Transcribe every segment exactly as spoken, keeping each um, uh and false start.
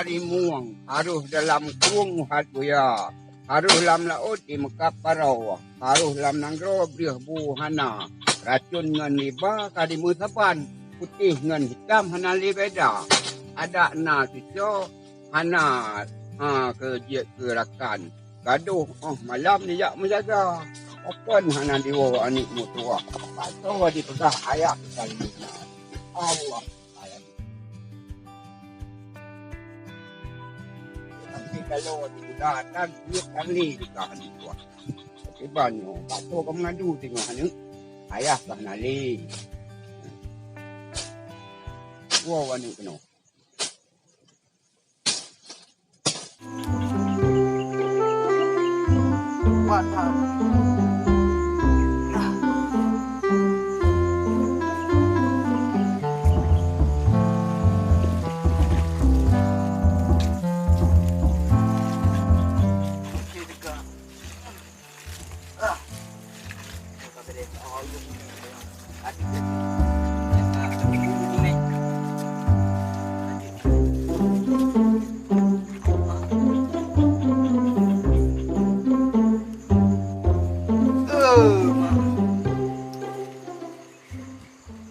Rimueng, harôh dalam krueng uhat buya, harôh lam laôt jimeukab paroe, harôh lam nanggroe breueh bu hana, racôn ngon riba ka jimeusaban, putéh ngon hitam hana lé beda. Adak na cucoe hana, ha, keu jeuet keu rakan. Gadôh óh malam jijak meujaga, pakon hana jiwoe aneuk meutuwah. Pakon jipeugah ayah kali. Allah. Tapi kalau di udah atas, duit kali juga aneuk tuah. Tapi banyak, tak tahu kamu ngadu tengok aneuk. Ayah kah nali. Wow, aneuk kena.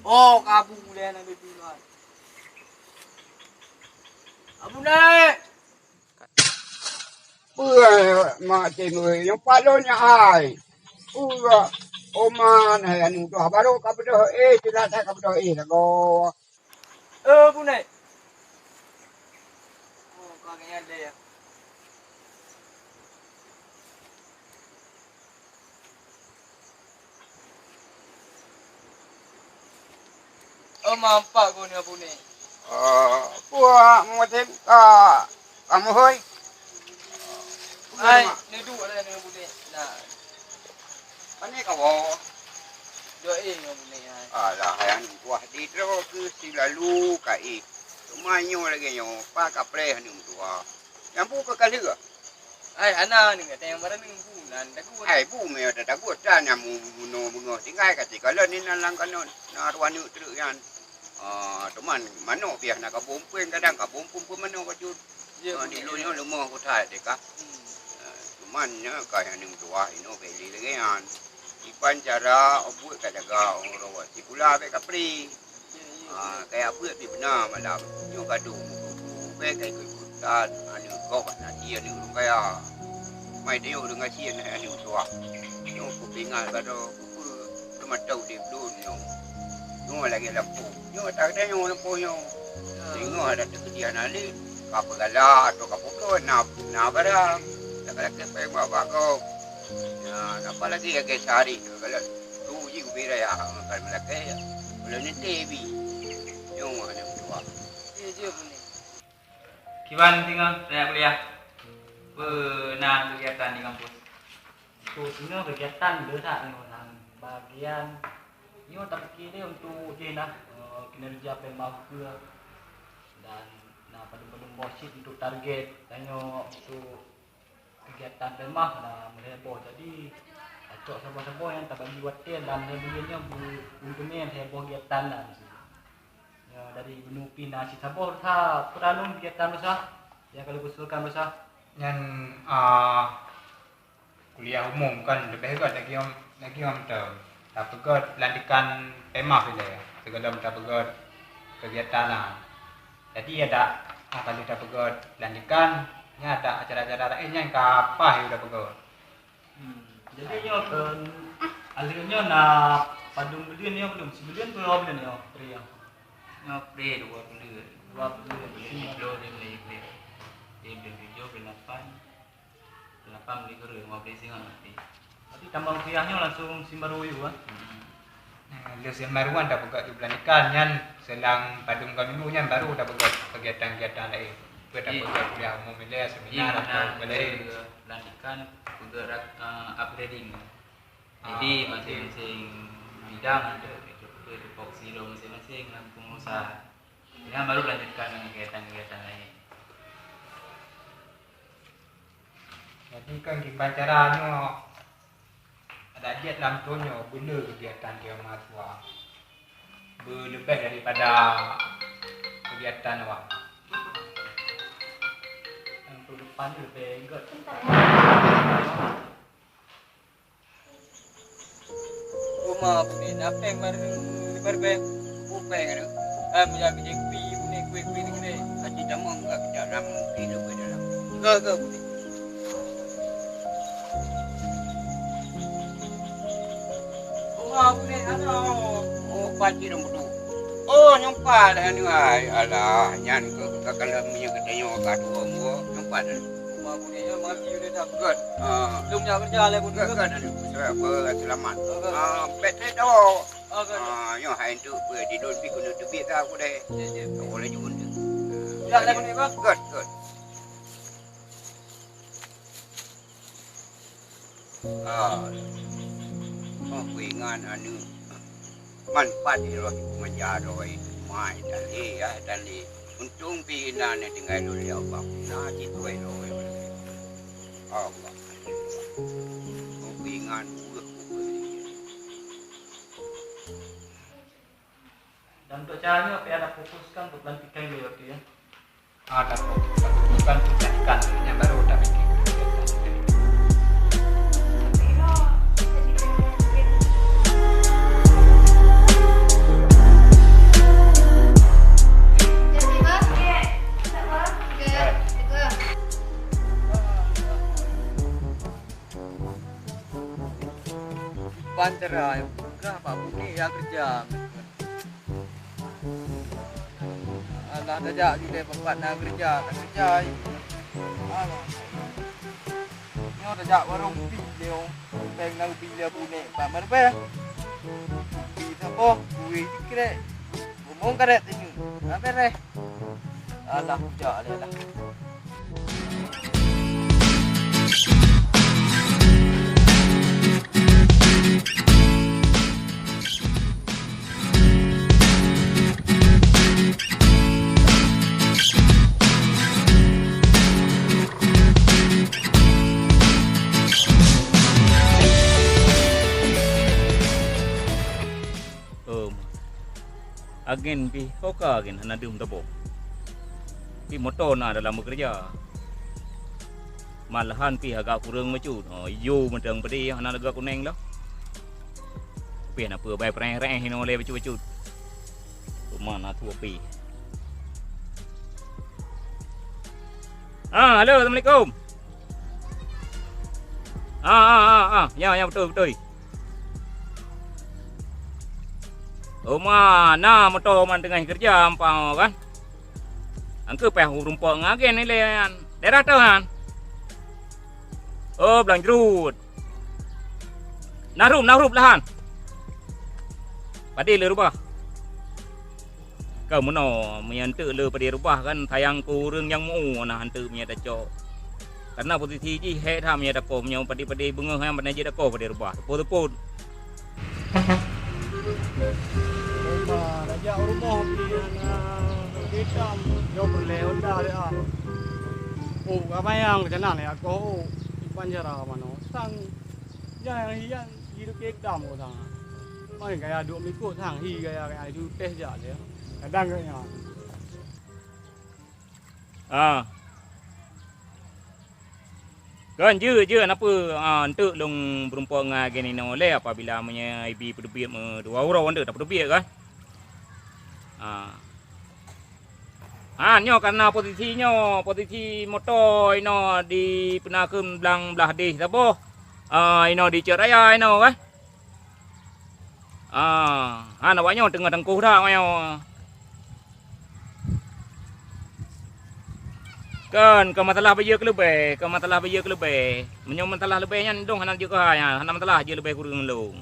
Oh, kabu lé aneuk bibi nyan. Abu Naik. Peue mak tem weh, nyang pat lôn nyan hai. Peue oma hai aneuk tuah, barô ka beudôh éh, silat ka beudôh éh lagoe. Eh, Abu Naik. Oh, ka ngiat deh ya. Oh, mampak kau ni, Abu Naik. Ah, puak musim ka kamu hoi. Ai, neuduek lah ni, Abu Naik. Nah. Pane kawoe? Dua éh ngon Abu Naik, ai. Alah, hai aneuk tuah, di droe keuh silalu ka éh. Teuma nyoe lagèe nyoe, pat kapreh aneuk tuah. Nyang bu keu ka lheueh. Ai, hana ni, kata nyang barang ni bu nan dagu. Ai, bu mè ada dagu tan nyang mu-, bunoe-bunoe tinggai ka tinggai lôn ni nan lam kanoe na ruwa neuk treuk nyan. Ah, teuma manok biasa na kabông puen, kadang kabông puen, puen manok bacut. Ya, ah, di lôn nyoe leumoh keutai deh ka. Hmm. Ah, teuma nyoe ka nyang neuk tuah inoe beli lagèe nyan. Iban cara buet ka jaga ureueng sikula bèk kapri. Ah, kaya buet pih beuna malam. Nyoe gadoh mutu-mutu, bèk ka ikot-ikotan aneuk gob, aneuk aneuk ureueng kaya. Mai tayok deungon sien hai aneuk tuah. Nyoe kupingat gadoh kupeue teumatau di ulôn nyoe. Nyoe lagèe lampôh. Nyoe tak ada nyoe lampôh nyoe. Singoh ada teukeudi aneuk lé, ka peugala atau ka peugah na, na barang. Tak ada kepeng bak-bak gob. Ya, napa lagi lagèe sehari tu kalau tu uji ubé raya kan melakèe ya. Kalau nanti bi. Nyoe aneuk tuah. Ya, je boleh. Kiban singoh tajak kuliah? Peue na kegiatan di kampus? Untuk singoh kegiatan le that nyoe nan bagian nyoe tapike deh untuk jih nah, eh, kinerja pemakai dan na padum-padum boh cit untuk target tanyoe untuk kegiatan pemakai na meulhèe boh. Jadi, tacok saboh-saboh nyang tabagi watèe dan lhèe buleuen nyoe bu-, buleuen keunoe lhèe boh kegiatan na. Nyoe dari bunoe pih na cit saboh rasa peuralong kegiatan rasa nyang ka lheueh usulkan rasa. Nyan, ah, kuliah umum kan leubeh gèt lagèe, lagèe nyan mantong. Tapeugèt pelantikan pemakai ilèe sigohlom tapeugèt kegiatan na. Jadi adak, ah, ka lheueh tapeugèt pelantikan, nyan adak acara-acara laén nyan ka paih tapeugèt. Hmm. Jadi nyoe keu akhé nyoe na padum buleuen nyoe belum? Sibuleuen peu dua buleuen nyoe, Pri, nyoe? Nyoe Pri dua buleuen. Dua buleuen. Buleuen siplôh di buleuen April. Di buleuen tujoh, buleuen lapan. Buleuen lapan buleuen keureueng, dua buleuen singoh mati. Tapi tamong kuliah nyoe langsung simbaru yue, ah? Hmm. Nah, lheueh simbaruan tapeugèt di pelantikan nyan, seulang padum ka minggu nyan baru tapeugèt kegiatan-kegiatan laén. Peue tapeugèt kuliah umum ilèe, seminar atau peue laén. Pelantikan peugèt rak-, eh, upgrading. Jadi, ah, masing-masing bidang ada, contoh tupoksi lôn masing-masing lam pengusaha. Nyan baru lanjutkan dengan kegiatan-kegiatan lain. Jadi kan kiban cara nyoe adak jeuet lam thôn nyoe beuna kegiatan keu mahasiswa beuleubeh daripada kegiatan awak. Depan tu lebih ingat. Uma bunoe na péng baru, baru péng. Kupéng anu. Am ya bijéng pi bunoe kueh-kueh ni kena. Haji tamong ka kita ram pi lu ke dalam. Ga ga bunoe. Uma bunoe ana. Oh, pati dong betul. Oh, nyang pat dah ni ai. Alah, nyan ke ka kalon minyak geutanyoe ka tuwoe muwoe. Nyang pat dah. Uma bunoe nyoe mati udah dah. Gèt. Ah. Lôn nyak keureuja lé bunoe. Gèt, gèt, aduh, apa selamat. Oh, gèt. Ah, pet lé tawoe. Oh, gèt. Ah, nyoe hai entuk pe di lôn pi keuneuk teubiet ka aku deh. Ya, ya. Tawoe laju bunoe. Ya, lé bunoe, Bang. Gèt, gèt. Ah. Oh, kuingat aneuk. Man pat roh ibu manja roh itu mai tali ya tali. Untung pi inan tinggai lôn lé Allah. Na cit tuai roh ya Allah. Oh, kuingat ureueng. Dan untuk caranya, apa yang anda fokuskan untuk pelantikan beliau itu ya? Ada fokus, bukan pelantikan, yang baru tak bikin. Ban cara nyang peugah bak bunoe ya keureuja. Alah, tajak judeh bak na keureuja, takeureuja. Alah. Nyoe tajak warong pi lé, péng na pi lé bunoe, bak meureuba. Pi saboh, kui sikrek. Bumong karet teungoh. Ka beres. Alah, jak lé lah. Em, agen pih, ho ka agen hana deuh meutabong. Pih moto na dalam meukeureuja. Malahan pih agak kureueng bacut. Oh, ijô mantong peudeh hana lagak kuneng lom. Pih na peue bai peureh-reh inoe lé bacut-bacut. Teuma na tuwoe pih. Ah, halo, assalamualaikum. Ah, ah, ah, ah. Ya, ya, beutôi, beutôi. Oma na moto man teungoh keureuja ampang kan. Angkeu payah rumpok ngon agen ilèe nyan. Daerah toh nyan? Oh, Blang Jrut. Na rup, na rup lahan. Padé lé rubah. Ka meunoe, meunyoe eunteuk le padé rubah kan sayang keu ureueng nyang meu na eunteuk meunyoe tacok. Karena posisi jih hék that meunyoe takoh, meunyoe padé-padé beungoh nyan ban jih takoh padé rubah. Teupot-teupot. Oma, tajak u rumoh pih hana geudong, nyoe peureulèe Honda lé ah. Oh, ramai nyang keucanan lé akoh, oh, ipan jara manoe. Sang, nyang hian, hidup keu dam ko sang. Oi, gaya duek mikot sang, hi gaya, gaya hidup teh jak lé. Kadang gaya. Ah. Kan jeuet, jeuet, na peue, ah, eunteuk lôn beurumpok ngon agen inoe lé apabila meunyoe ibi peuteubiet meudua uroe eunteuk tapeuteubiet kan. Ah. Ah, nyoe karena posisi nyoe, posisi moto inoe di Peunakeuen Blang blah deh saboh. Ah, inoe di Cot Raya inoe kan. Ah, han awak nyoe teungoh tangkoh that awak nyoe. Kan, ka masalah bayeue keuleubeh, ka masalah bayeue keuleubeh. Meunyoe masalah leubeh nyan dong hana jeuet keuhai, hana masalah jeuet leubeh kureueng lôn.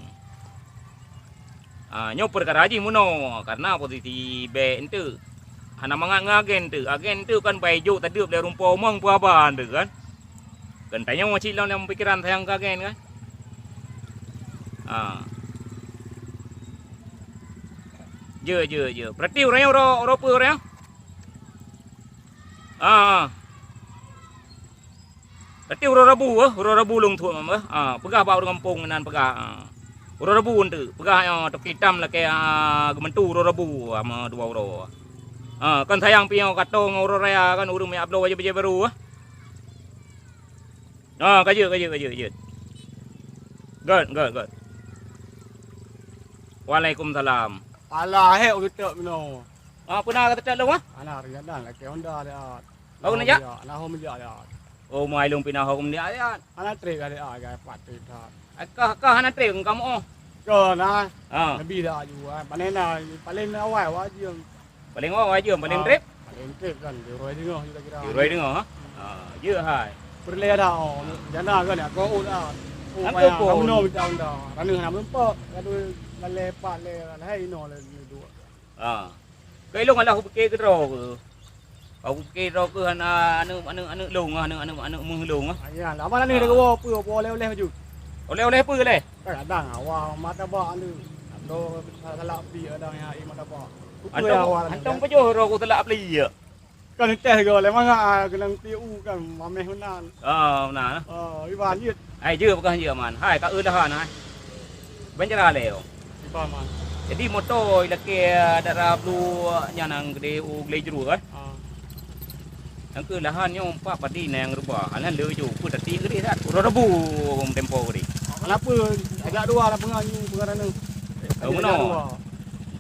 Ah, nyoe peukara jih meunoe, karena posisi bèk eunteuk. Hana mangat ngon agen teuk. Agen teuk kan bai jok tadeup lé rumpok umong peue haba teuk kan. Kan tanyoe cit lom lam pikeran sayang keu agen kan. Ha. Jeuet, jeuet, jeuet. Berarti uroe nyoe uroe, uroe peue uroe nyoe? Ha, ha. Berarti uroe Rabu, eh, uroe Rabu lôn thôn, eh. Ah, peugah bak ureueng gampông meunan peugah, ah. Uroe Rabu eunteuk, peugah nyoe toke itam lakèe, ah, geumeuntu uroe Rabu, ah, meudua uroe. Ah, kan sayang pih nyoe katong uroe raya kan ureueng meuyak bloe bajèe-bajèe barô, eh. Ha, ka jeuet, ka jeuet, ka jeuet, ka jeuet. Göt, göt, göt. Waalaikumsalam. Alah, hek, uteuk meunoe. Ah, peue na ka teutek lôn, ah? Ana rencana lakée Honda liat. Oh, keuneuk jak? Ana ho meujak liat. Oh, mai lôn pih na ho meujak liat. Ana treb liat, gai pat treb that. Ai kah, kah hana treb kamoe? Ka na. Ha. Leubeh dah aju, ah. Paling na, paling awai wajeueng. Paling awai wajeueng, paling treb? Paling treb kan, di Roi Deungoh juga kira. Di Roi Deungoh, ha? Ha, jeuet hai. Peureulée dah, oh, jana kan ya, kau dah. Oh, payah, kamu no minta Honda. Ranuh hana meureumpok, gaduh lalée pat lé, lahai inoe lé duek. Ha. Keu ilong alah kupike keudroe keu. Ka kupike droe keu hana aneuk, aneuk, aneuk lông, aneuk, aneuk, aneuk meuh lông. Ah, ya, lama lah ni dah gawa apa, apa oleh-oleh baju. Oleh-oleh apa leh? Kadang awak martabak aneuk. Atau salah beli kadang ya, eh, martabak. Antum, antum pajoh droe ku salah beli ya? Kan teh go leh mangat, ah, keunan T U kan, mameh meunan. Ah, meunan. Oh, iban jeuet. Hai, jeuet peugah jeuet, Man. Hai, ka eu dah, nah. Ban cara lé, oh. Iban, Man. Jadi, moto ilakée dara blu nyan nang gede u Glejru, eh. Ah. Nang keu lahan nyoe empat padi na nyang rubah. Alah le ju, peue tadi gede that. Uroe Rabu tempo gede. Kenapa? Ajak dua lah pengan, pengan ni. Oh, ajak meunoe. Dua.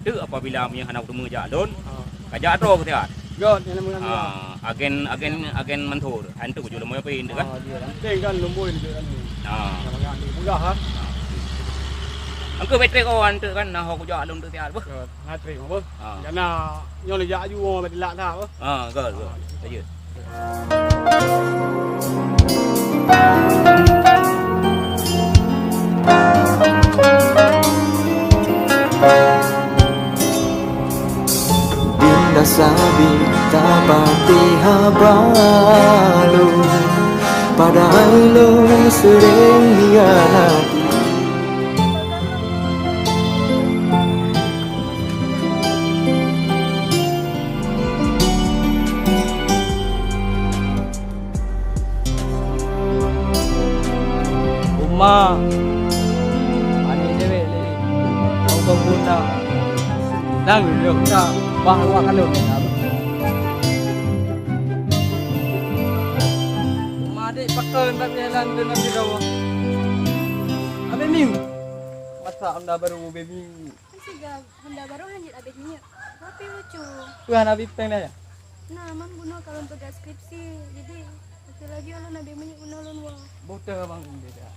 Teuk apabila meunyoe hana kuteumé jak lôn, ah, ka jak droe keu siat. Göt, nyang meunang. Ah, agen, agen, agen Mansur. Hai, enteuk baju leumoe pih enteuk kan? Ah, dia. Penting kan leumoe enteuk kan. Ah. Yang banyak dia peugah, ha? Ah. Engkau baterai kau enteuk kan, nah, aku jak lôn enteuk siat, beuh. Göt, ngatri, beuh. Ah. Jana, nyoe jak aju, oh, baterai lak dah, beuh. Ah, göt, göt. Ah. Lanjut. Dinda sabe tapateh haba lôn, padahai lôn seuréng hianati. Uma, aneuk dewek lé, kau keu guna, nang lheueh ka bah luwah kalon. Uma, adik pakon bak jalan deungon sidroe. Abéh miu. Masa Honda baru abéh miu. Kan siga Honda baru hanyut abéh minyeuk. Tapi lucu. Peue hana bri péng dah ya? Nah, mam guna kalon peugah skripsi. Jadi, satu lagi ulôn abéh minyeuk guna lôn wa. Boh teuh abang beda.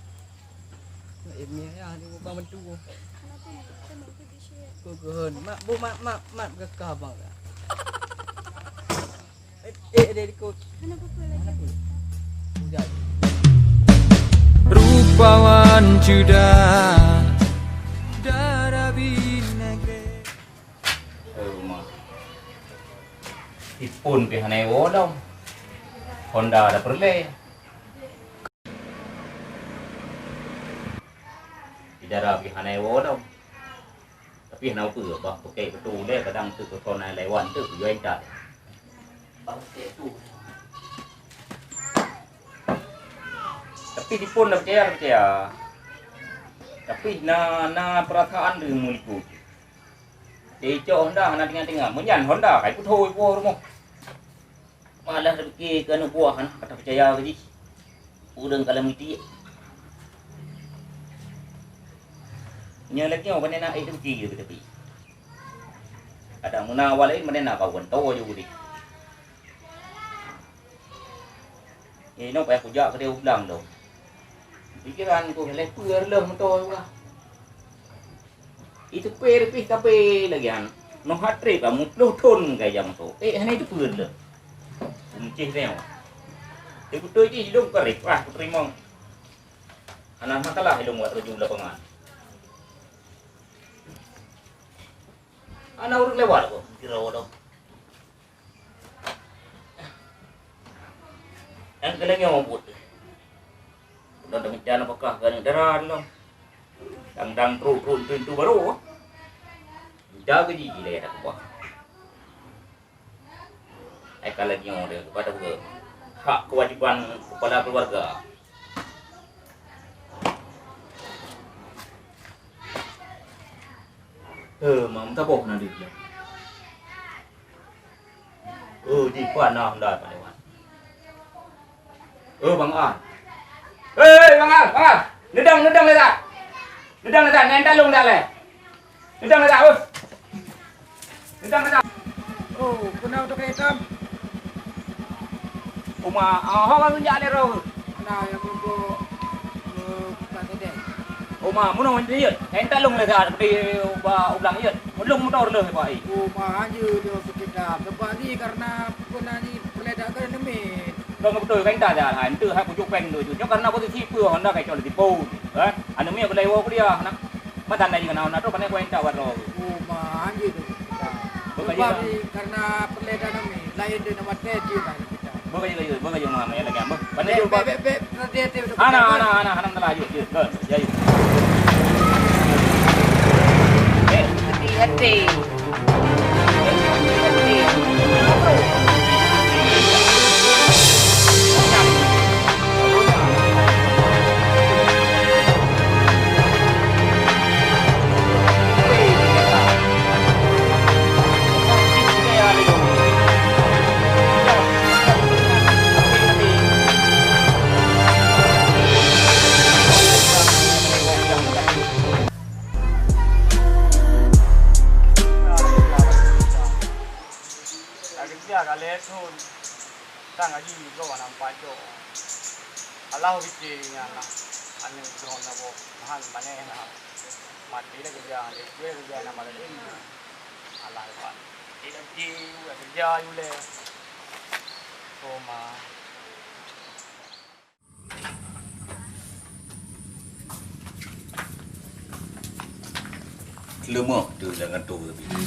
Nak ilmiah ya, ni bukan mentu. Kenapa ni? Kita mau pergi sih. Kau kehon. Mak, bu, mak, mak, mak, gekah abang dah. Eh, eh, dia ikut. Kenapa pula lagi? Kenapa? Hujan. Rupawan Juda, dara binèk. Eh, Uma. Ipon pih hana iwoe lom. Honda dah peureulèe. Idara pih hana iwoe lom. Tapi hana peue, bah peuke peutu lé, kadang teuk keu kona lewat teuk keu intat. Bah peuke tu. Tapi dipun dah peucaya, dah peucaya. Tapi na, na peurasaan deungon meulikot. Dicok Honda hana tinggai-tinggai. Meunyan Honda kai peuthô ipo rumoh. Malah tapike keu aneuk buah hana ka tapeucaya keu jih. Ureueng ka lheueh meuti. Nyoe lagèe nyoe, pane na ék tapike keu tapi. Kadang meuna awak laén pane na kawan toh ju udép. Inoe payah kujak keudéh u blang dong. Pikeran ku lheueh peue lheueh meutoe ulah. Itu pih pih tapi lagi an. Noh hat trép ka muploh thon ka jam tu. Eh, hana itu pih lheueh. Kumcih nyoe. Di beutôi jih ilong karib ah kuteurimong. Hana masalah ilong buat raju lapangan. Hana ureueng lewat ko, kira dong. Nyang keuneuk nyoe buet. Udah demikian apakah keuneuk dara lom. Dang-dang trok-trok pintu baru. Jaga gigi lé dah keubah. Ai ka lagèe nyoe deh, kepada hak kewajiban kepala keluarga. Eh, mam taboh na deh. Oh, di Kuala Honda Pak Dewan. Oh, Bang An. Bang, bang, neudong, neudong lé dak. Neudong lé dak, nyan talong dak lé. Neudong lé dak, beuh. Neudong lé dak. Oh, peue na teuka itam? Uma, ah, ho ka geujak lé roh. Na nyang mubuet, eh, buka tedeng. Uma, meunoe jeuet. Nyan talong lé dak di ba ublang jeuet. Ulôn motor leuh, Pak, eh. Uma, hanjeuet nyoe seukita. Sebab ni karena peue na ni peureulèe dak keuneuk miet. Lôn beutôi kanta dah, ha, enteuk hai pucuk péng tu. Nyoe karena posisi peue Honda kacau lagi pun, ha? Aneuk miet gulai woe kuliah, nak. Mata na jih kena Honda tu, kena kuen tak waro. Oh, mah, anjir tu. Bukan Sebab je. Ni karena perleda nami, lain dia nama teh dia tak kita. Bukan je, bukan je, Muhammad, ya, lagi apa? Pandai Bek, juga. Bek, bek, bek, nanti, nanti, Ana, nanti. Ana, ana, ana, ana, jom, jom, jom, jom. Eh, hati-hati. Ka geujak ka lhèe thon, tan ngaji gob hana meupajoh. Alah pike nyan lah, aneuk droeneuh boh, mahan panéh lah. Maté lé keureuja, lé kue keureuja nyang malém. Alah, Pak. Lé lom ji, keureuja yue lé. Koma. Leumoh tu jangan tu tapi.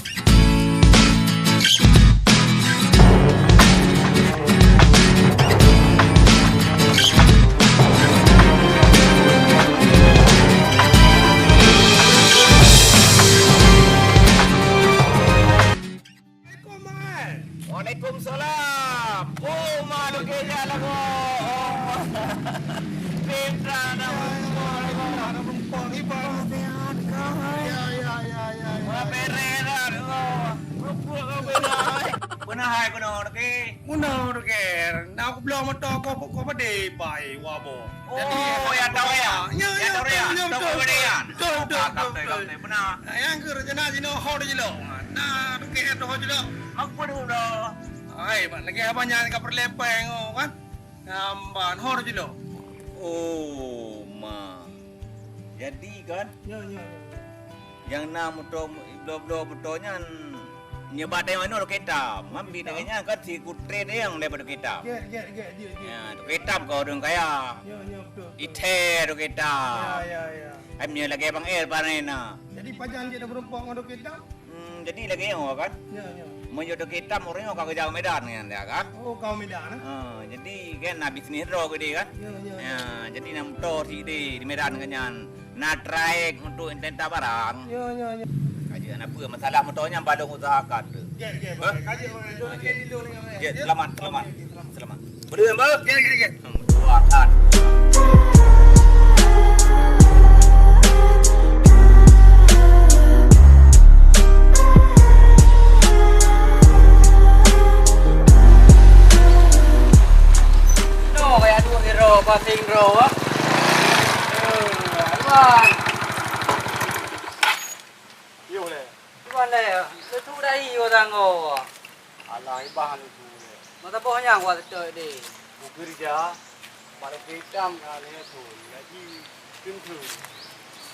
Assalamualaikum, Mak. Waalaikumsalam. Oh, Mak, lukée jak lagoe. Oh. Pintar dah. Ya, ya, ya, ya, ya, ya. Sehat, kah? Ya, ya, ya, ya, ya. Wah, beres dah, oh. Rupuk kau beres. Beuna hai keunoe, lukée. Meunoe, lukée. Nak kubloe moto kau, kau, kau padé, pai, wabo. Oh, ya, tahu ya. Ya, ya, ya, tahu ya. Betul, betul, betul, betul, betul, betul. Beuna. Nah, nyang keu rencana jinoe ho jilok. Nah, keu ho jilok. Mak peue dah. Hai, mak lagi abang nyan ka peureulèe péng, oh, kan? Namban ho jilok. Oh, ma. Jadi kan? Ya, ya, ya, ya. Nyang na moto, bloe-bloe moto nyan nyeubak tayong inoe Toke Tam. Ngambi Toke Tam. Nyan kan si Kutre nyang daripada Toke Tam. Gèt, gèt, gèt, gèt, gèt. Ya, Toke Tam keu ureueng kaya. Ya, ya, betul, betul. Ithèe Toke Tam. Ya, ya, ya. Kan nyoe lagèe Bang El panen na. Jadi pajan cit dah beureumpok ngon Toke Tam? Hmm, jadi lagèe nyoe kan? Ya, ya. Meunyoe Toke Tam ureueng nyoe ka geujak u Medan nyan dia kan? Oh, ka u Medan, eh? Ha, jadi kan na bisnis droe geude kan? Ya, ya, ya. Ya, jadi na moto sithèe di Medan kan nyan. Na trayek untuk entah-entah barang. Ya, ya, ya. Ka jeuet, hana peue, masalah moto nyan ban lôn usahakan tu. Gèt, gèt, hah? Ka jeuet, Bang. Jom, gèt, jom, jom, jom. Gèt, selamat, selamat. Selamat. Selamat. Boleh, Bang? Gèt, gèt, gèt. Dua kat. No, kayak dua kilo, pasing bro, ah. Eh, Bang. Yo, le. Cuman deh, leutu dahi orang oh. Alah, ibah leutu le. Mata boh nyang kuat seutôt deh. Kukeureuja, bak lagèe itam ka lhèe thôn, gaji teungku.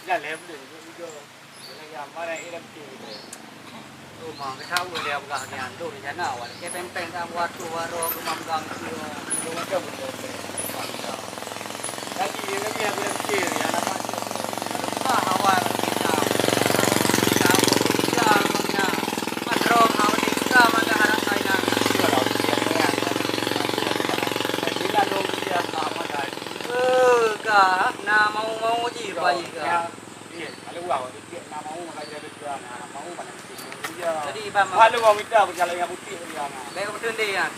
Nyan lhèe buleuen jok igo. Lagèe amaran iram ting le. Oh, ma, geutaweuh dia peugah nyan, lôn di sana, awak lagèe péng-péng ka buat tu, waro geumam gang tu. Lôn macam betul. Jadi, lagi aku dah fikir, ya, nak baca. Lupa awal kita. Kita pun tidak punya. Madrong awal kita maka harap saya. Iya lah, iya, iya. Jadi, lalu dia sama tadi. Eh, kah, na mau-mau ji, baik kah? Iya, kalau wah, dia nak mau, maka dia ada dua, nah, mau mana mesti mau dia. Jadi, Bang, Malu mau minta berjalan yang putih dia, nah. Baik, betul dia, ya.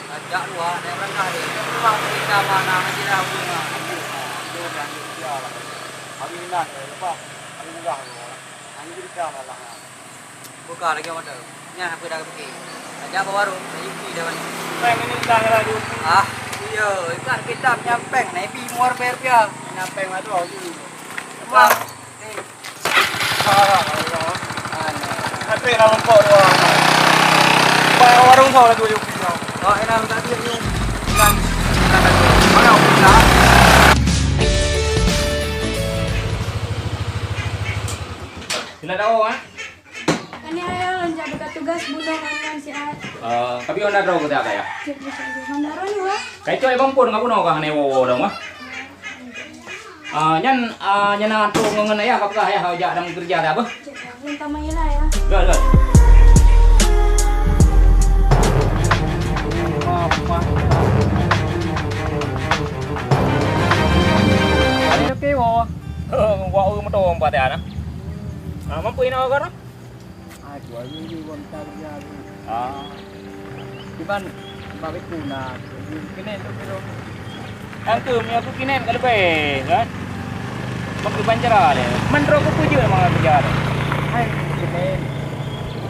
Ajak luar, naik rangkah dia. Memang cerita mana, nanti dah hubungan. Ambil, ah, ambil dan ambil dia lah. Ambil minat, eh, lepas. Ambil murah tu. Ambil cerita malah, ah. Buka lagi motor. Nyan apa dah pergi. Ajak bawa warung, saya pergi dah balik. Saya minta lah dulu. Ah. Yo, ikan kita nyampeng, na ibi muar bayar pia. Nyampeng lah tu, tu. Bang. Ni. Ah, Allah. Aneh. Tapi nak mengkok dua. Bayar warung kau lah dua yupi kau. Oh, enak tak dia ni. Ikan. Mana aku nak? Sila tahu, ah? Kan ni ayah lôn jak buka tugas bunoe ngon nyan siat. Eh, tapi Honda droe keuh ka ya? Cit, cit, cit. Honda droe ni, wah. Kai cok bang pun ka bunoe ka hana woe-woe dong, wah. Ah, nyan, ah, nyan na trok ngon ayah ka peugah ayah jak dan kerja dah apa? Cit, ya. Lôn tamah ila ya. Dah, dah. Ayo ke wo. Wah, motor empat ya nah. Ah, mampu ina orang. Ah, jual dulu, bang, tak jual dulu. Ah. Cuman, bak beku na, kenen tu kira. Angke, mi aku kenen ka leubeh, kan? Bak keban cara le. Mentro ku pujuk memang aku jalan. Hai, kenen.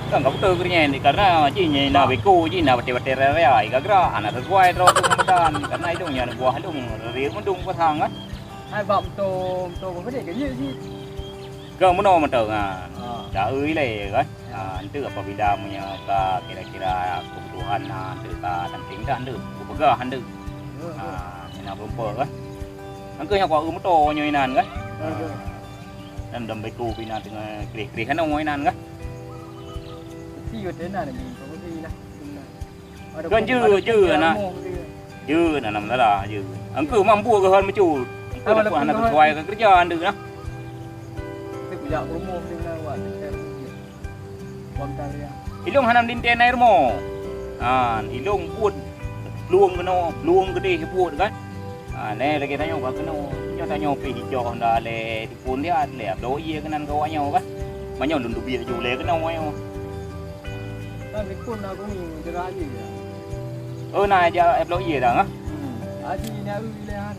Kan kau betul kerja ni, karena cik ni na beku, cik na batai-batai raya, raya, iga gerak, anak sesuai terus tu kemudian. Karena itu nya buah dong, raya mendung pasang, kan? Hai, bak motor, motor apa dia, kejut sih. Kau meunoe mantong, ha. Ha. Taeu ilée, kan? Ha, enteuk apabila meunyoe ka kira-kira keubutuhan na enteuk ka tanting dak enteuk, kupeugah enteuk. Ha, ha. Meunan beureumpok, kan? Engkeuh nyang kuaeu moto nyoe inan, kan? Ha, ha. Dan dam beko pih na teungoh kreh-kreh anoe inan, kan? Mesti beutôi na demi promosi lah. Kan jeuet, jeuet, anak. Jeuet, anak masalah, jeuet. Engkeuh mampu keuh hon meucut. Engkeuh dapat hana sesuai keu kerja anda nah. Ilong hana meulintèe na rumoh. Han, ilong buet plueng keunoe, plueng keudeh buet kan. Ha, lé lagèe tanyoe ka keunoe. Nyoe tanyoe pih ijoh honda lé. Pun dia lé bloe ié keunan keu awak nyoe kan. Meunyoe lôn teubiet ju lé keunoe nyoe. Kan ikun aku ni jera aja ya. Oh, na aja bloe ié dah, ha? Hmm. Aji ni aku lé han.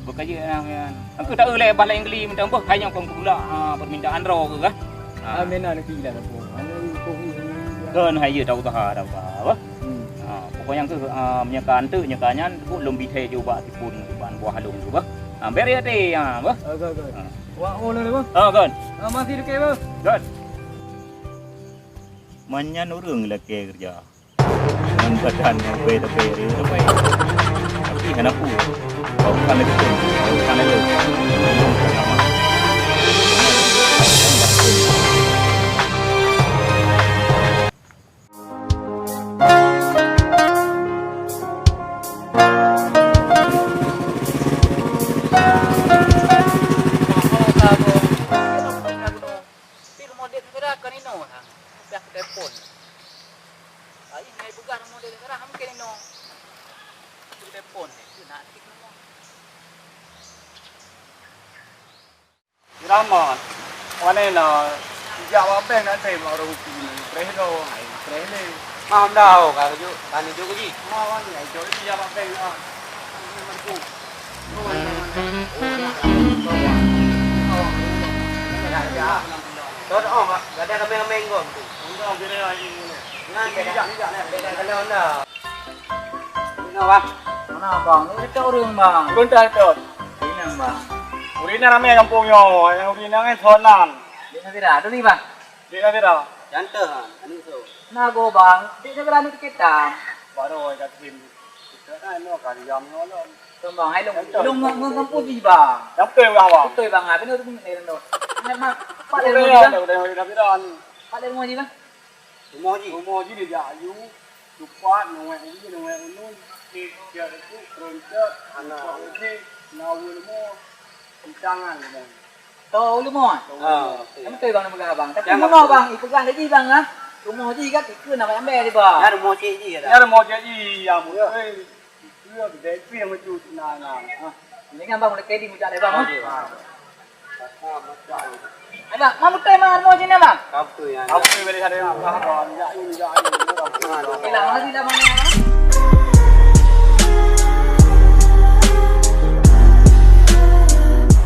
Bukan je nah, ya. Aku tak lé bak lain kali minta boh, hai nyang kong pula, ha, permintaan droe ke, kan? Ha. Ah, mena nanti dah aku. Anu kong ni. Kan hai je tahu taha, tahu taha, apa? Hmm. Ha, pokoknya ke, ha, meunyoe ka anteuk, nyoe ka nyan, ku lôn bi thèe ju bak tipun, bak buah lôn tu, bah. Ha, beri hati, ha, bah. Oke, oke. Ha. Wah, oh, lôn, bah. Ha, kan. Ah, masih dekat, bah. Kan. Manyan ureueng lakèe keureuja. Ngon badan nyang bèe tapèe reu tapèe. Tapi hana peue. Kau bukan lagèe tu. Kau bukan lagèe tu. Tapi rumoh dek neugara kon inoe ha. Dah kutelepon. Ai ngai peugah rumoh dek neugara ha mungken inoe. Kutelepon deh, tu nak tik rumoh. Rahmat, wan na jak bak bank nak tem ureueng ruti ni. Preh lo, ai preh le. Mam dah ka keuju, tani ju keuji. Ma wan ni, ai jok ni jak bak bank ah. Ni mantap. Tot oh, gak ada ramai-ramai enggom tu. Enggak, kira lagi ni. Ngan beda, beda, beda kalau anda. Ina, Bang. Mana, Bang? Ni dekat ureueng, Bang. Ureueng dah dekat. Ina, Bang. Ureueng ina ramai kampung nyoe. Yang ureueng ina kan sonan. Dia nak viral tu ni, Bang. Dia nak viral. Jantan, anu tu. Nah, go, Bang. Dia nak viral ni kita. Baru kat sini. Kita kan no kali jam nyoe. Bang, hai long, long ngon, ngon kampung jih, Bang. Nyang beutôi, Bang, Bang. Beutôi, Bang. Apa ni tu ni, Bang? Mak, pak dia rumah jih, Bang. Udah, udah, udah, udah, udah. Pak dia rumah jih, Bang. Rumah jih. Rumah jih dia jak ayu, cupat, nongoi ubi, nongoi unun, dia itu, keroncot, anak. Cupat ubi, nawa lemo, di tangan lemo. Tahu lemo? Tahu lemo. Ah, okey. Kan beutôi, Bang, nak peugah, Bang. Tapi jangan rumah, beutôi. Bang, ipeugah lagi, Bang, ah. Rumah jih kan, ikeu nama ambil dia, Bang. Ya, rumah cik jih, ya, Bang. Ya, rumah cik jih, ya, beutôi. Ikeu, beutôi, ikeu yang betul, nah, nah. Ah. Ini kan, Bang, udah kedi, mucak dia, Bang, ah. Okey. Ada, mau betul, Bang, mau sini, Bang? Apa tu yang ada? Apa tu yang ada? Apa tu yang ada? Okey lah, mari dah, Bang, ya.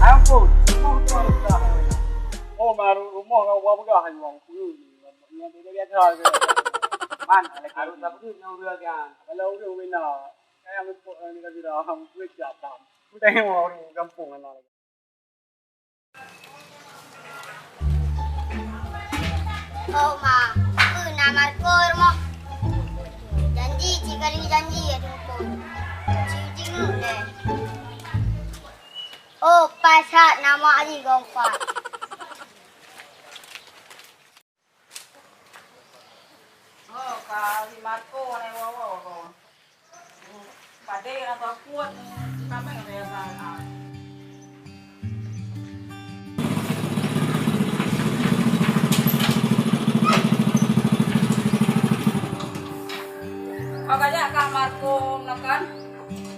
Ampun. Oh, baru rumah kau buat pegang, Bang. Puyuh ni. Yang biasa-biasa je. Man, kalau kita pergi, nak urus kan. Kalau urus, bina. Oh, ma, peue na Marco rumoh? Janji, cikali janji ya teungku. Ci jingeuek deh. Oh, pasat nama Ali Gongfa. Oh, ka si Marco nai woe-woe ko. Padé atau kuat, kami nggak ada yang. Makanya kah Marco menekan.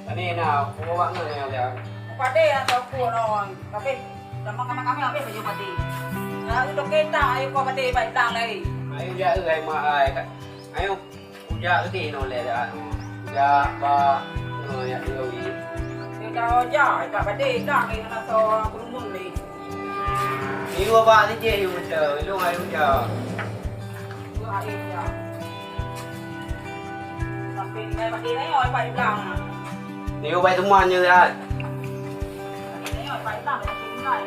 Tadi na, kuat banget ya, ya. Padé atau kuat orang, tapi sama kami kami habis baju padé. Ya, untuk kita, ayo kau padé baik bilang lagi. Ayo, ya, eh, hai, mak, ai, Kak. Ayo. Kujak keudeh nyoe lé, anu, kujak bak, nyoe, jak lôn. Kita jak, jak padé, tak kena so kerumun ni. Yue bak lijeh yue beutôi, ilong ayue jak. Yue ayue jak. Sampai tinggai padé na, yue pai blang. Yue pai teuma nyoe, Rat. Padé na, yue pai blang, sampai tinggai.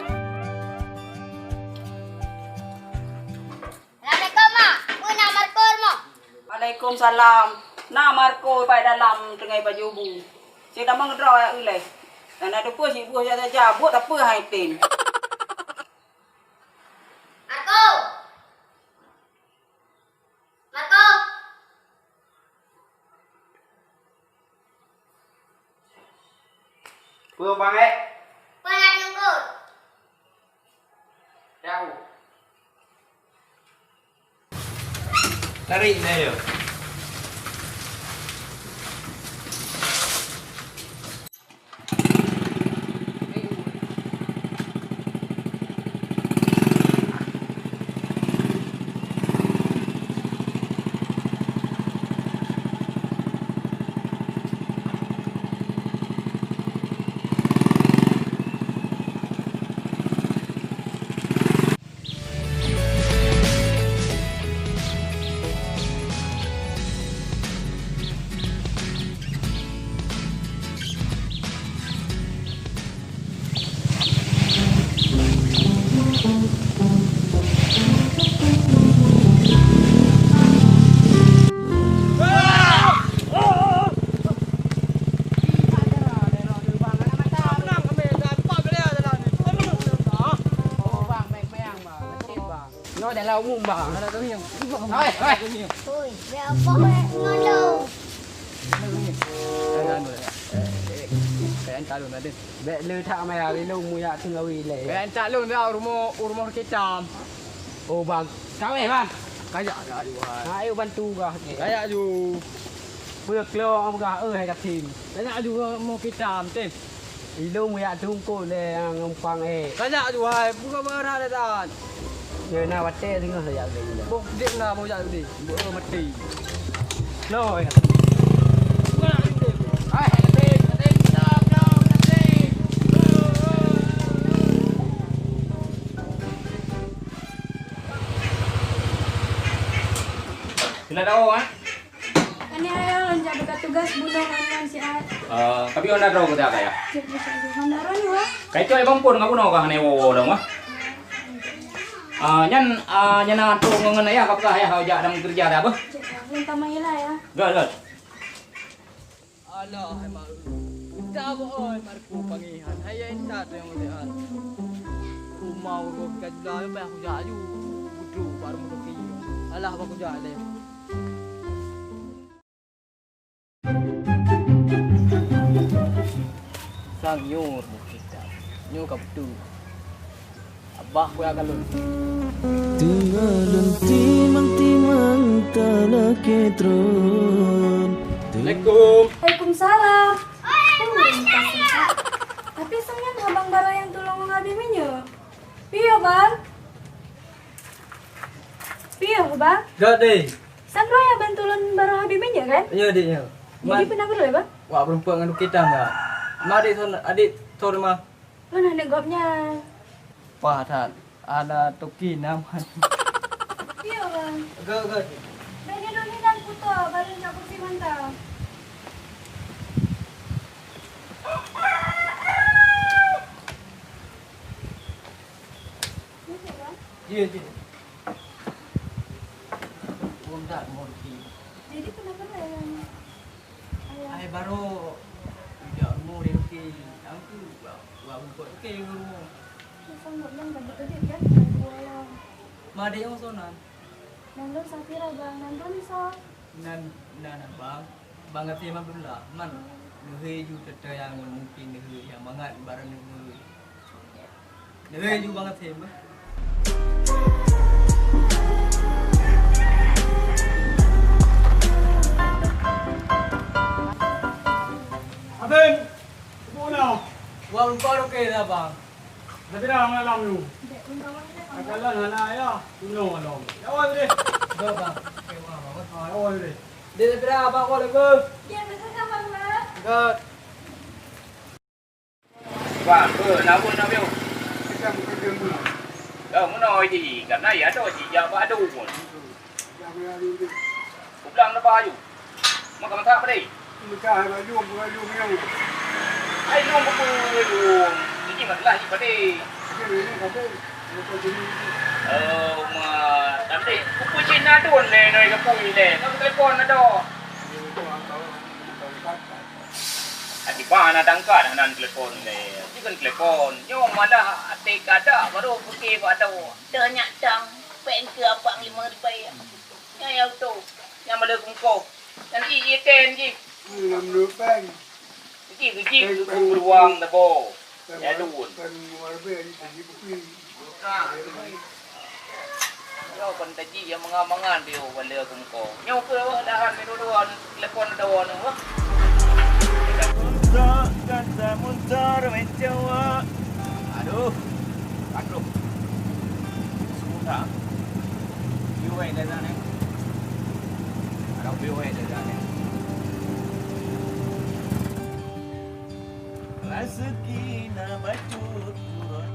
Assalamualaikum, Mak. Peue na Marco rumoh? Waalaikumsalam. Na Marco bak dalam teungoh pajoh bu. Cit tamong droe ya uleh. Dan ada pun si buah saja buet apa hai tem. Marco. Marco. Peue bang, eh? Peue na teungku? Jauh. Tarik na yo. Nyoe adalah umum, bang. Hai, hai. Ui, biar apa, eh, ngon lu? Kayaan talon ada. Bèk le that maya, ilong muyak teungawi lé. Kayaan talon dah rumoh, rumoh kitam. Oh, bang. Kaweh, bang. Kajak, kajak, Yuhan. Ayo bantu gah. Kajak ju. Peue klo gah, eh, hai katim. Kajak ju rumoh kitam, tim. Ilong muyak tungkot lé nyang numpang, eh. Kajak ju, hai. Buka barang dah, Dan. Nyoe na watèe singoh saja ulèe. Boh, dik na mau jak di. Boh mati. Lo, ya. Hai. Sila tahu, ha? Ini ayah, lonjak buka tugas bunoe ngon siat. Eh, tapi Honda droe kita kaya. Cek bisa aja. Honda droe ni, wah. Kai coy bang pun ngaku no kah ne wo dong, wah. Ah, nyan, ah, nyan na trok ngon ayah, kapkah ayah jak dang keureuja dah beuh? Cek, ah, minta maila ya. Gol, gol. Alah, hai mak. Dah boh oi, Marco pangihan. Hai ya intat yang lihat. Rumah urus kajula ya payah kujak aju. Budu baru mudoki. Alah, ba kujak leh. Sang nyoe rumoh kita. Nyoe ka beutôi. Abah kuya galon. Teungoh lôn timang-timang talakèe tron. Assalamualaikum. Waalaikumsalam. Tapi sang nyan abang barô nyang tulông ngon Abi meunyoe. Piye, Bang? Piye, Bang? Gèt deh. Sang droe nyang bantu lôn barô Abi meunyoe kan? Iya, Dik, iya. Jadi peue na geuroe, Bang? Wak peurumpok ngon Duki Tam, Kak. Ma adik son, adik son ma. Mana aneuk gobnyan? Pah that, ada Tuki na man. Iya, Bang. Gèt, gèt. Bèk neudok hinan kuto, baru jak kursi mantong. Jeuet, jeuet. Bom that mo ruki. Jadi kenapa lah yang ayah? Ai baru jak mo ruki. Aku buat buat ruki ke rumah. Masa nggak bilang tadi tadi kan dua orang. Madé yang sonan. Nan lôn Safira, Bang. Nan lôn soe? Nan, nan Abang, Bang Kasim Abdullah. Man, neuhe ju teuntèe nyang mungken neuhe nyang mangat barang neuhe. Neuhe ju Bang Kasim, bah. Kasim, bunoe. Wah, lupa oke dah, Bang. Tapi dah malam tu. Dek, minta uang dek, Bang. Akalan hana ayah, bunoe malam. Ya, awak deh. Dah, Bang. Oke, Bang. Ah, awak deh. Dek, tapi dah, Bang, awak deh, Bang. Ya, betul kan, Bang, Bang? Enggak. Bang, eh, nama, nama, yo. Kita bukan dia, Bang. Dah, mana, Haji? Karena ya, ada, Haji, jak bak adu pun. Kublang leubah aju. Maka masak padé? Masak baju, baju minum. Ai lôn kupeue lôn. Ini masalah ji padé. Jadi ini sampai motor sini. Oh, ma, tapi kupeue cit na dun lé, noi kapui lé. Kan telepon na doh. Ini tu ang tahu, ini tahu kan. Ati ba na tangka dah nan telepon lé. Ini kan telepon. Nyoe malah até kada baru fikir bak tahu. Dah nyak dang, pèng keu abang lima ribu. Nyan nyang utoh, nyang maleu keumeukoh. Nyan i, i ten jih. Enam ribu pèng. Jih, jih, pèng, pèng, beruang tabo. Pèng, ya, dun. Pèng lima ribu, jih, jih, bukui. Yo, kon taji nyang mangan-mangan, biyo, kon leu keumeukoh. Nyoe keuh, dahan, minum dua, telepon dua, nyoe, wah. Untuk kata motor mencoba. Aduh, aduh. Susah. Biwai dah sana. Ada biwai dah sana. Rezeki na bacut turun.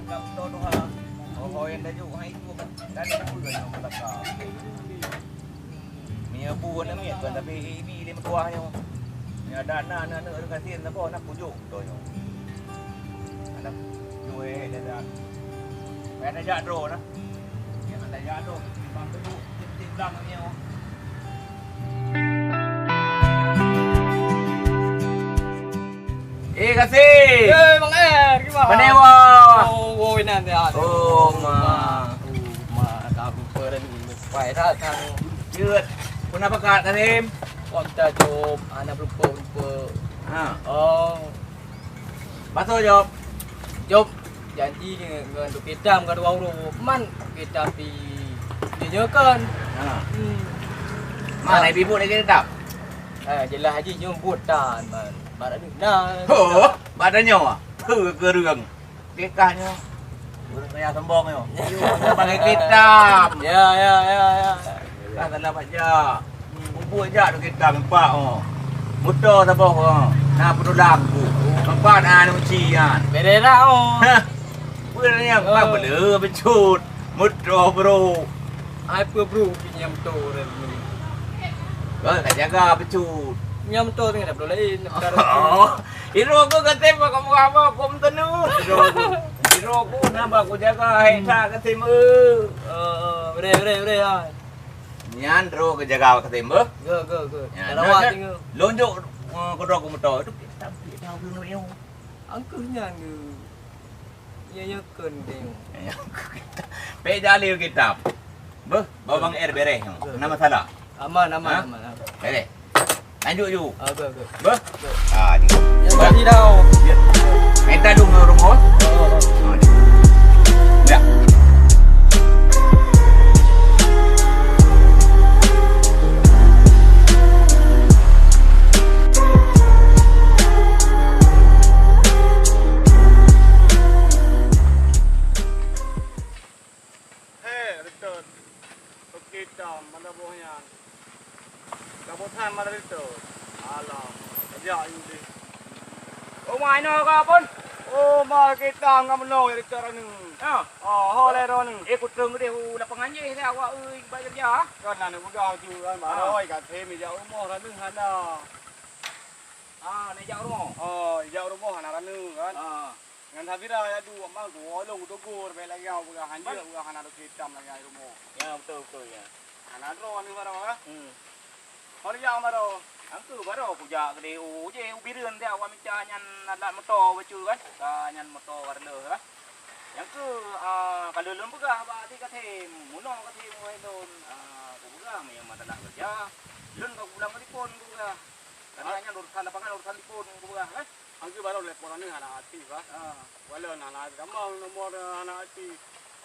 Ka beutôi tuha. Ho-ho nyang tajuk hai tu kan. Dan peue nyang beulaka. Meunyoe bu na miet kan, tapi ibi lé meutuah nyoe. Meunyoe ada na, na, na, na, kasien na boh na kujok tu nyoe. Anak juwe dah dah. Payah tajak droe na. Nyang tajak droe, bang tu, tip-tip blang nyoe. Eh, Kasim! Eh, Bang Er, gimana? Panewa! Oh, oh, inan dia. Oh, ma. Oh, ma, dah lupa dah ni. Pai that nang. Jeuet. Pun apa kat Kasim? Wang ta jaweueb, hana beureumpok-beureumpok. Ha. Oh. Baso jaweueb. Jaweueb. Janji ngon, ngon Dok Kitam ka dua uroe. Man Kitam di, di nyoe kan. Ha. Hmm. Mana ibu lagi tetap? Eh, jeulaih haji nyoe buet tan, man. Barat ni. Nah. Ho, badan nyoe. Peu keureueng. Kekah nyoe. Ureueng kaya sombong nyoe. Sebagai Kitam. Ya, ya, ya, ya. Kan salah baca. Kumpul jak tu kita empat oh. Motor saboh oh. Na penulang ku. Empat ah ni uci kan. Beda dah oh. Hah. Bukan yang empat bela becut. Motor bro. Ai peue bro nyam motor ni. Kau tak jaga becut. Nyam motor ni dah belum lain. Oh. Iro ku kata bak kamu apa aku tenu. Iro ku. Iro ku nambah ku jaga hai tak kata me. Oh, bere bere bere ah. Nyan ro ke jaga kata me. Go go go. Nyan, rawat nyan, tinggal. Lonjok eh, kodok ku motor tu kita ambil tahu dulu yo. Angkuh nyan ke. Ya ya kon deng. Pek jalil kitab. Beh, babang er bereh. Nama salah. Aman aman aman. Bereh. Lanjut ju. Oke oke. Beh. Ah, ni. Ya tadi dah. Ya. Minta dulu rumah. Ya. Hei, Reton. Oke, Tom, mana boh nyan? Kamu than mana Reton? Alah, ajak you deh. Oh, mai no ka pun. Oh, ma kita ngamlo ya dekat Raneuk. Ha. Oh, ho le Raneuk. Eh, kutreng deh u lapangan je dah awak, eh, bak kerja. Kan Raneuk peugah tu kan, baru ka them jak rumoh Raneuk hana. Ah, nak jak rumoh. Oh, jak rumoh hana Raneuk kan. Ah. Ngan Safira ya duek ma ku, ulôn kutegur, bèk lagèe awak peugah hanjeuet, peugah hana roti itam lagèe rumoh. Ya, betul, betul, ya. Hana droe ni baroe, eh. Hmm. Ho jak baroe. Angku baroe kujak keudeh u, je u Bireuen teuh awak mita nyan alat moto bacut kan. Ka nyan moto ka reuloh kan. Nyang keu, ah, ka lôn peugah bak até ka them, munoe ka them wahai lôn, ah, kupeugah meunyo masalah keureuja, lôn ka kubilang telepon kupeugah. Karena nyan urusan lapangan, urusan telepon kupeugah kan. Angku baroe telepon aneuk hana aktif, ah. Ah. Walau na, na gampang nomor, eh, anak ati.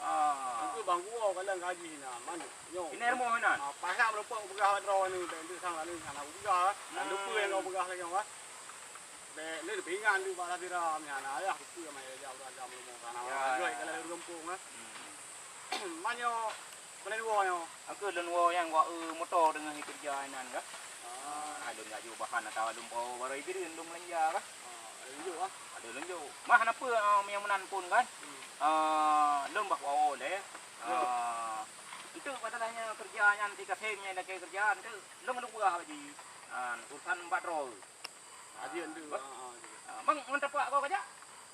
Ah. Itu bang gua kadang gaji na, man. Nyo. Ini rumah nan? Ah, pasak merupakan peugah droe ni, bèk ndeuk sang lalu sana peugah. Dan lupa yang kau peugah lagi, wah. Bèk ni lebih ingat tu bak Safira, meunan ayah tu yang maya jauh agam rumah sana. Ya, ya. Kalau di kampung, ah. Hmm. Man nyo, mana dua nyo? Aku lôn woe nyang wak, eh, moto deungon keureuja inan kah? Ah. Ah, lôn jak jok bahan atawa lôn bawa barang Bireuen lôn beulanja kah? Ah, ada lôn jok, ah. Ada lôn jok. Mah, hana peue, ah, meunyo meunan pun kan? Hmm. Ah, lôn bah woe lé. Ya. Ah, untuk masalahnya keureuja nyan di kasem nyang lakèe keureuja, untuk lôn, lôn peugah lagi. Ah, urusan bak droe. Aji ndeuk, ah, ah, ah. Ah, bang, ngon tapak kau kajak?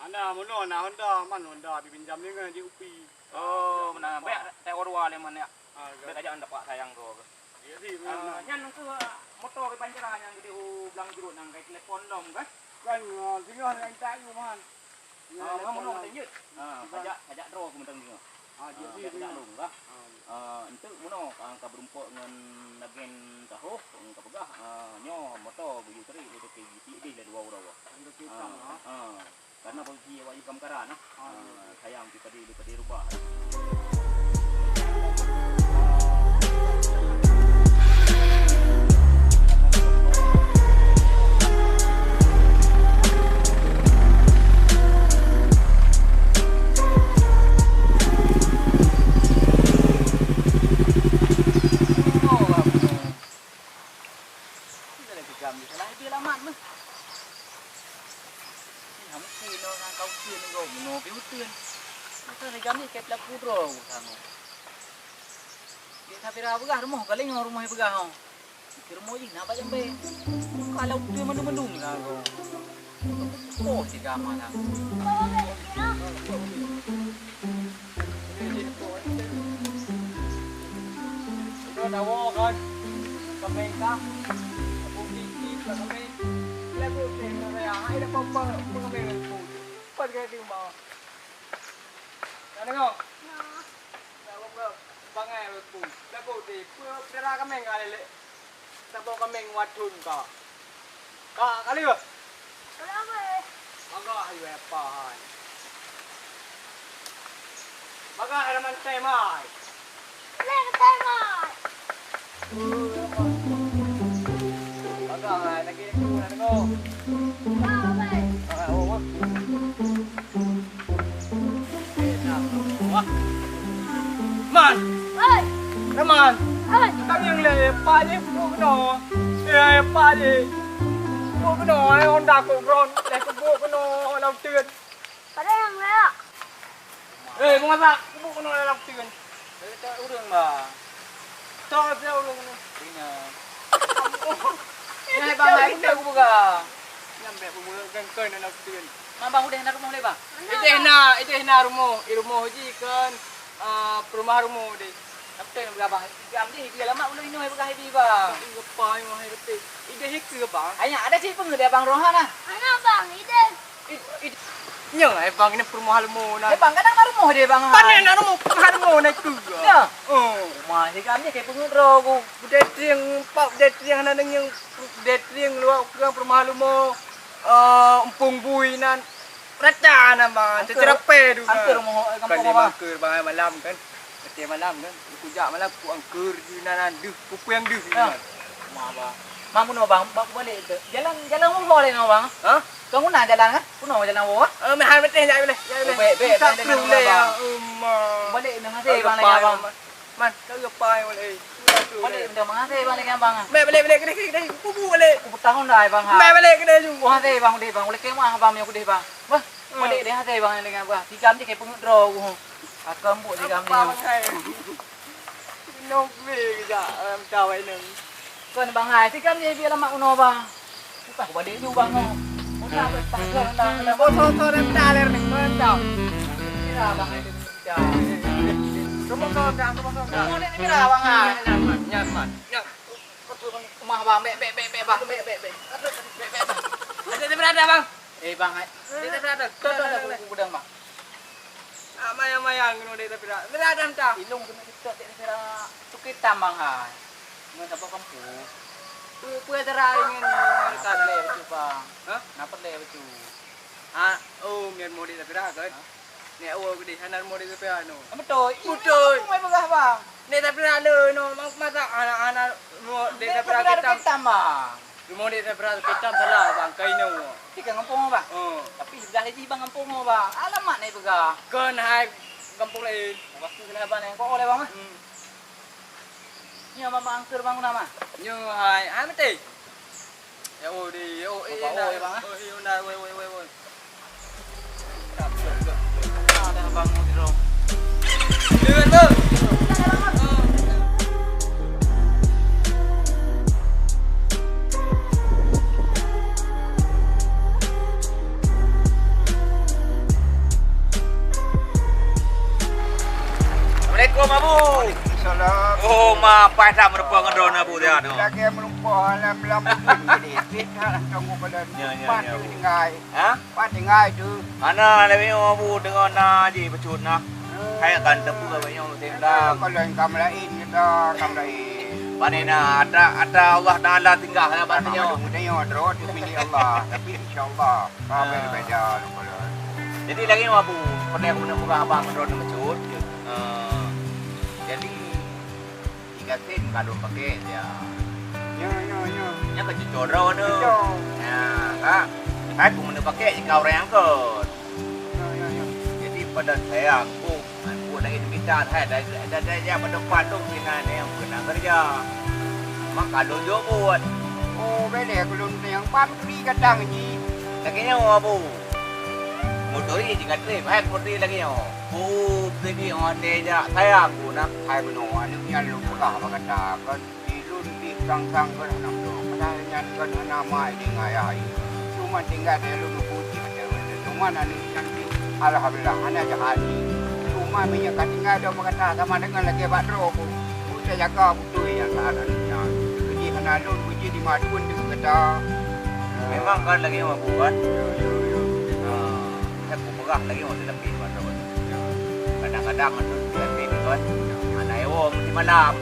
Hana, meunoe na Honda, man Honda dipinjam deungon Haji Upi. Oh, meunan. Bèk, tai dua lé man, ya. Ah, bèk kajak ngon tapak sayang droe. Iya sih, ah, meunan. Nyan keuh, ah, moto di Banjarah nyang geudeh u Blang Jurut nyan, kai telepon lom kah? Kan, ah, singoh nyang tak yue, man. Ah, ngon meunoe mantong jeuet. Ah, kajak, kajak droe keu mantong singoh. Ah, jadi, ah, kajak lôn kah? Ah, untuk meunoe ka, ka beureumpok ngon agen Tahoh, ka peugah, ah, nyoe moto geuyue teurik lé Dokto Giti deh lé dua uroe. Dokto Giti, ah, ah. Karena posisi awak jih ka meukara nah. Ah, sayang, dipadé, dipadé rubah. Salah idé lamat meuh. Ih, hana mungkin nyoe ngon kau uteuen nyoe, bunoe pih uteuen. Masa lé gam jih keu peulaku droe tangoh. Di Safira peugah rumoh, ka lé nyoe rumoh peugah nyoe. Di rumoh jih na bak jambai. Ka lheueh uteuen mandum-mandum tangoh. Oh, si gama tangoh. Udah dawa kan. Kami kah. Aku titip lah kami. Lagu teh saya. Hai dah papa. Apa kami lagu? Apa dia di rumah? Nak dengar? Nak. Nak apa? Bangai aku. Lagu teh. Apa dara kami enggak lelek? Saboh kaméng wathon ka. Ka, ka lheueh. Ka lheueh. Bagah yue apa hai. Bagah hai raman teh mai. Leh teh mai. Bagah hai lagi aku nak dengar. Ka, weh. Ah, oh, oh. Man! Oi! Raman! Oi! Tanyong lé, Pak Haji peubuet keunoe. Eh, Pak Haji. Peubuet keunoe, eh, Honda kok bron. Lé peubuet keunoe, lam teuen. Pada nyang layak. Eh, peungasak, peubuet keunoe lam teuen. Dari tak ureueng, Bang. Tong sia ureueng ni. Ina. Nyan bang, hai, udeh kubuka. Nyan bèk kubuka, kan kau nak nak kutip. Mang bang udeh na rumoh lé bang? Ideh na, ideh na rumoh. I rumoh ji kan, ah, peurumah rumoh deh. Tapi kan bang, jam deh, dia lama ulun inoe beuka hibi bang. Tapi gapa inoe hai betul. Ideh ke bang? Ayah ada cik pengedah bang Rohan ah. Anak bang, ideh. Ih, ih, nyoe, eh, bang, ini perumahan leumo na. Eh, bang, kadang na rumoh deh, bang, hai. Pane na rumoh, perumahan leumo na itu. Ya. Oh. Rumah si kami kayak pengen roh, bu. Budaya trieng, pak, budaya trieng, na neng yang budaya trieng, luar kurang perumahan leumo, eh, empung bui nan. Rata na, bang. Angker. Cecerape tu, angker bang. Moho, eh, kampung. Kali bang. Angker, bang, malam kan. Ketika malam kan, aku jak malam, aku angker di nan, nan, deuh, kupu yang deuh. Ya. Kan. Rumah, bang. Mang, kuno, bang, bang, balik tu. Jalan, jalan apa boleh, no, bang? Hah? Kau guna jalan, kan? Kuno jalan apa? Eh, mahal betul, jap boleh. Jap boleh. Oh, baik, baik, tak baik, perlu baik, boleh, bang. Ya, Uma. Balik, dengan saya, bang, lagi, bang. Man, kau apa yang boleh? Balik, minta maaf, saya, bang, lagi, bang. Baik, balik, balik, kedai, kedai. Kubu balik. Aku bertahun dah, bang, ha. Baik, balik, kedai, jom. Wah, saya, bang, deh, bang. Boleh kemah, bang, yang aku deh, bang. Bah. Padek deh hati bang dengan bah. Tikam je ke peungeut droe. Akan buet tikam je. Apa bang hai? Nong beli kejak dalam cawan nong. Kon bang hai, tikam je biar lemak uno bang. Bukan aku balik ju bang. Udah tak tak tak. Bos soto dan taler ni, mantap. Kira bang hai. Rumah kau dah, rumah kau dah. Mau ni kira bang hai. Nyaman, nyaman. Nyaman. Rumah bang, bek bek bek bek bang, bek bek bek. Bek bek bang. Ada di berada bang. Eh bang, hai. Di berada. Tuh tuh tuh, aku bilang bang. Ah, mayang-mayang kena dek tapi dah. Bila ada entah. Ilung kena kita dek tapi dah. Tu kita bang hai. Ngan dapat kampung. Tu apa cara ingin dekat le betul bang? Hah? Napa le betul? Ah, oh, mian mau dek tapi dah kan? Hah? Ni awak gede hana mau dek tapi anu. Betul. Betul. Mai peugah bang. Dek tapi dah le no masa anak-anak mau dek tapi dah kita. Kita bang. Rumoh dek Sabra Pitam salah bang, ka inoe. Di ka gampông bang. Oh. Tapi sebelah lagi bang gampông bang. Alamat ni peugah. Kon hai gampông lain. Waktu salah bang yang kau oleh bang ah. Hmm. Nyo mama angker bang nama. Nyo hai, hai mati. Ya oh di, ya oh eh. Bang ah. Oh, iya, nah, woi woi woi woi. Assalamualaikum, Abu. Waalaikumsalam. Oh, ma, pai that meureumpok ngon droeneuh, Abu, dia tu. Lagèe meureumpok lam, lam bukon jadi. Fit ha, tunggu pada. Ya, ya, ya, Abu. Pat tinggai. Ha? Pat tinggai tu. Hana lé meunyoe Abu deungoe na jih bacut na. Hai kan teupeu lé meunyoe tendang. Kalau kam lain kita, kam lain. Pane na ata, ata Allah Taala singgah na bak nyoe. Tanyoe droe tu milik Allah, tapi insya-Allah ka beda-beda kalau. Jadi lagèe nyoe Abu, pernah aku nak peugah abang droe bacut. Eh, jadi Tiga sen ka lôn pakai dia. Nyo, nyo, nyo. Nyan ka cucok droe tu. Cucok. Nah, ka. Hai pun meuneuk pakai jika orang yang kot. Nyo, nyo, nyo. Jadi pada sayang pun, pun lagi demikian hai dah dah dah pada pandung dengan yang kena kerja. Maka lôn jok buat. Oh, beda aku lôn yang pam turi kadang ni. Lagi nyawa bu. Muturi jika trip hai muturi lagi nyawa. Oh, jadi orang dia jak sayang guna. Hai meunoe aneuk nyan lôn peugah bak gata kon, di lôn pih sang-sang kon aneuk lôn. Padahai nyan kon hana ma idéh ngon ayah ayah. Cuma tinggai di lôn upu cit macam mana. Cuma aneuk nyan pih alhamdulillah hana jahat. Cuma meunyoe ka tinggai dong bak gata sama dengan lagèe bak droe pun. Pun saya jaga beutôi nyang salah aneuk nyan. Keuji hana lôn, keuji di madun deungon gata. Memang kan lagèe nyoe buat. Ya, ya, ya. Ha. Nyan kupeugah lagèe nyoe teuleubeh bak droe. Kadang-kadang atu teuleubeh ngon hana ewo meusimalam.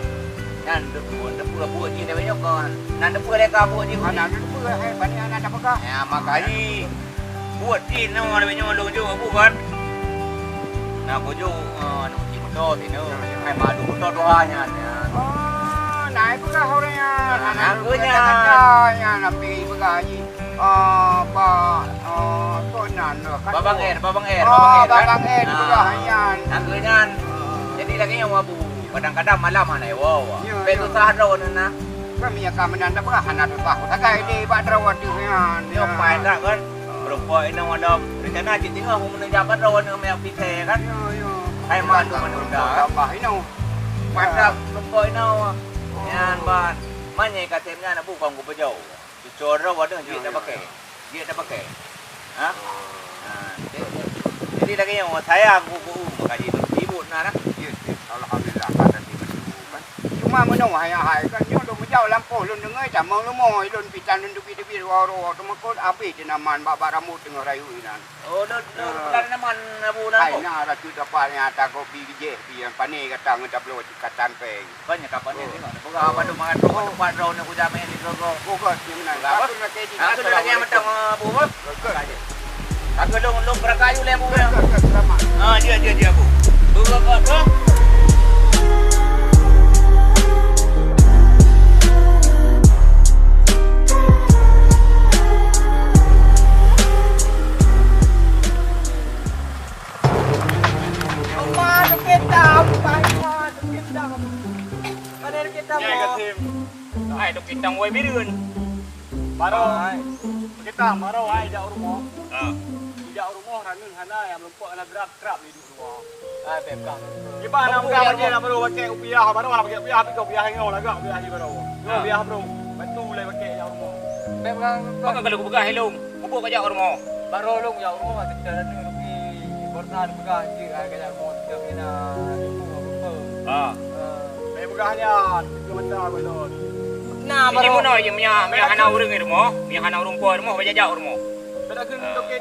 Nyan teupeue, teupeue buet jih lagèe nyoe kon. Nan teupeue lé ka buet jih. Hana teupeue, hai, bani hana tapeugah. Ya, makajih buet jih nyoe lagèe nyoe lôn jok abu kan. Na kujok, eh, anu, cit moto sinoe. Hai, malu moto tuha nyan, ya. Oh, na peugah ureueng nyan. Hana teupeue kata-kata nyan, tapi peugah jih. Ah, ba, ah, kon nan, Babang Er, Babang Er, Babang Er, kan? Babang Er, peugah nyan. Nyan keuh nyan. Jadi lagèe nyoe, Abu. Kadang-kadang malam hana iwoe. Ya, ya. Pek susah droe nyan nah. Kan minyak ka meunan dah peugah hana susah. Sagai di bak droe teuh nyan. Nyoe pai dak kan? Meureumpok inong adam. Rencana cit singoh meuneuja bak droe nyan minyak pisai kan? Ya, ya. Hai mak tu menunda. Tambah inong. Mantap meureumpok inong. Nyan ban. Manyai kasem nyan Abu kong kupeujok. Cucok droe wadoh jeuet dah pakai. Jeuet dah pakai. Ha? Ha, jadi, jadi lagèe nyoe sayang ku ku maka jibut na dah. Jeuet, jeuet. Alhamdulillah kan nanti betul kan. Cuma meunoe hai hai kan nyoe lôn meujak lampôh lôn deungoe tamong lumoe lôn pitan lôn dubi-dubi dua uroe teumakot abéh teunaman bak-bak rambot teungoh rayeuk inan. Oh, lôn lôn peugah teunaman Abu na. Hai na racut apa nyang takot bi bijéh bi nyang pané gata ngon tabloe. Katan peng. Banyak kapan ni tengok. Peugah apa tu mangat tu tempat droe ni kujak main di Grogol. Grogol, di mana? Peugah apa? Aku lagi yang macam Abu apa? Grogol aja. Aku dong dong berakayu le Abu. Grogol, selamat. Ah, dia dia dia Abu. Grogol apa? Oma, sakét dah, Oma, sakét dah. Mana sakét dah, Oma? Hai, sakét dah, wai bireuen. Baru, hai. Sakét dah, baru, hai, jak rumoh. Ha. Jak rumoh, Hana, hana nyang meureumpok hana gerak, krab di luwa. Ah, bèk kah. Kiban na mudah bajèe na baru pakai kupiah, baru na pakai kupiah, tapi kupiah ingat lagak kupiah di baru. Kupiah bro. Bantu lé pakai jak rumoh. Bèk kah. Maka kalau kupeugah ilong, kubu kajak rumoh. Baru long jak rumoh, kita dah ni rugi. Borsa peugah cik ai kajak rumoh, kita kena rumoh apa. Ha. Bèk peugah nyan, itu mata balon. Nah, baru. Ini muna je, minyak, minyak hana ureueng di rumoh, minyak hana ureueng po di rumoh, bajak jak rumoh.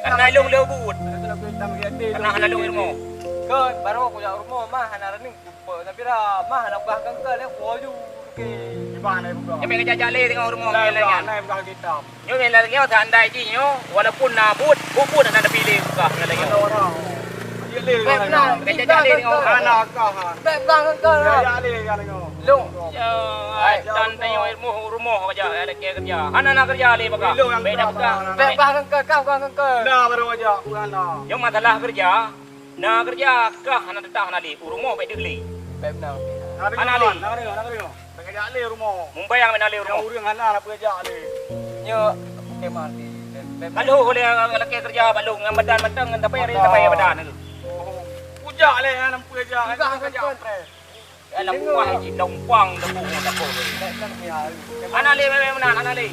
Karena ilong le buet. Karena hana lôn ilmu. Kan baru aku jak rumoh mah hana raning kupe. Tapi dah mah hana peugah kengkel ya kuaju. Oke. Gimana buka? Kami kejajak le tengok rumoh lain. Nah, buka kitab. Nyo lain nyo seandai ji nyo walaupun na buet, buet na pilih buka lain nyo. Ada orang. Dia le. Kejajak le tengok rumoh. Anak kah. Bèk peugah kengkel. Ya, ya le kan tengok. Lôn. Ya, ai, dan tanyoe rumoh, rumoh aja, ya, lagi kerja. Hana na kerja le baka. Beda baka. Bèk bah kengkel, kah bah kengkel. Nah, baru aja, bukan nah. Yang masalah kerja, na kerja kah hana tetap hana le. Rumoh bèk deuh le. Bèk benar. Hana le. Nah, nah, nah, nah. Bèk aja le rumoh. Mumbai yang na le rumoh. Urang hana nak kerja le. Nyo, oke mati. Kalau boleh lagi kerja balong ngan badan matang ngan tapi hari tapi badan tu. Ujak le ngan nampu aja. Kerja. Alam buah cit lompang debu debu. Ana le memang meunan, ana le.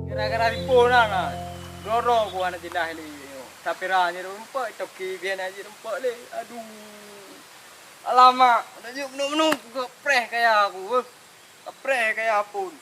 Gara-gara ripo na na. Doro ku anak jelah ni. Tapi ra ni rumpok toki bian aja rumpok le. Aduh. Alamak, ada juk menu-menu ku preh kaya aku. Preh kaya pun.